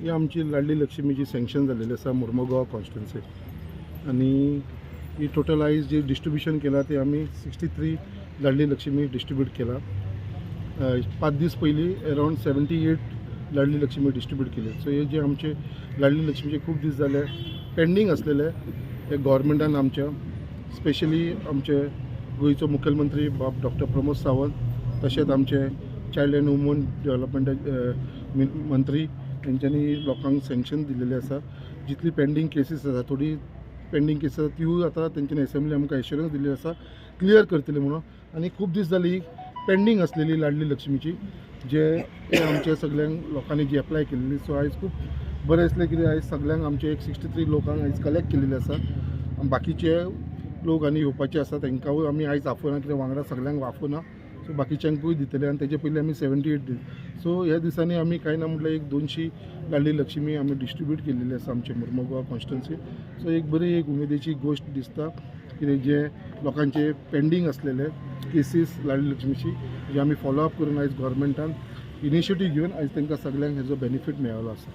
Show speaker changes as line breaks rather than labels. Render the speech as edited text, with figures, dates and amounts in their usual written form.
ही आमची लाडली लक्ष्मीची सँक्शन जाल्लेली आसा मुर्मुगांव कॉन्स्टिट्युन्सी आनी ही टोटल आयज जे डिस्ट्रिब्युशन केला ते आमी 63 लाडली लक्ष्मी डिस्ट्रिब्यूट केला. 5 दीस पयलीं अरावंड 78 लाडली लक्ष्मी डिस्ट्रिब्यूट केली. सो हे जे आमचे लाडली लक्ष्मीचे खूब दीस जाले पेंडींग आसलेले हे गव्हर्मेंटान आमच्या स्पेशली आमचे गोंयचो मुखेलमंत्री बाब डॉक्टर प्रमोद सावंत तशेंच आमचे चायल्ड एंड वुमन डेवलपमेंट मंत्री तेंच्यांनी लोकांक सँक्शन दिलेलें आसा. जितली पेंडींग केसीस आसा, थोडी पेंडींग केसीस आसा त्योय आतां तेंच्यांनी एसेंब्ली आमकां एश्योरन्स दिल्ली आसा क्लियर करतले म्हणून. आनी खूब दीस जाली पेंडींग आसलेली लाडली लक्ष्मीची जे आमचे सगळ्यांक लोकांनी जी एप्लाय केल्ली. सो आयज खूब बरें दिसलें कित्याक आयज सगळ्यांक आमचे एक 63 लोकांक आयज कलेक्ट केलेले आसा. बाकीचे लोक आनी येवपाचे आसा तांकांय आमी आयज आफोना कित्याक वांगडा सगळ्यांक आफोना. सो बाकीच्यांकूय दितले आनी तेजे पयलीं आमी 78 दिले. सो ह्या दिसांनी आमी कांय ना म्हटल्यार एक 200 लाडली लक्ष्मी आमी डिस्ट्रिब्यूट केलेली आसा आमचे मुर्मुगांव कॉन्स्टिट्युन्सी. सो एक बरी एक उमेदीची गोश्ट दिसता कितें जे लोकांचे पेंडींग आसलेले केसीस लाडली लक्ष्मीची जे आमी फॉलो अप करून आयज गव्हर्मेंटान इनिशिएटीव घेवन आयज तांकां सगळ्यांक हेजो बेनिफीट मेळ्ळो आसा.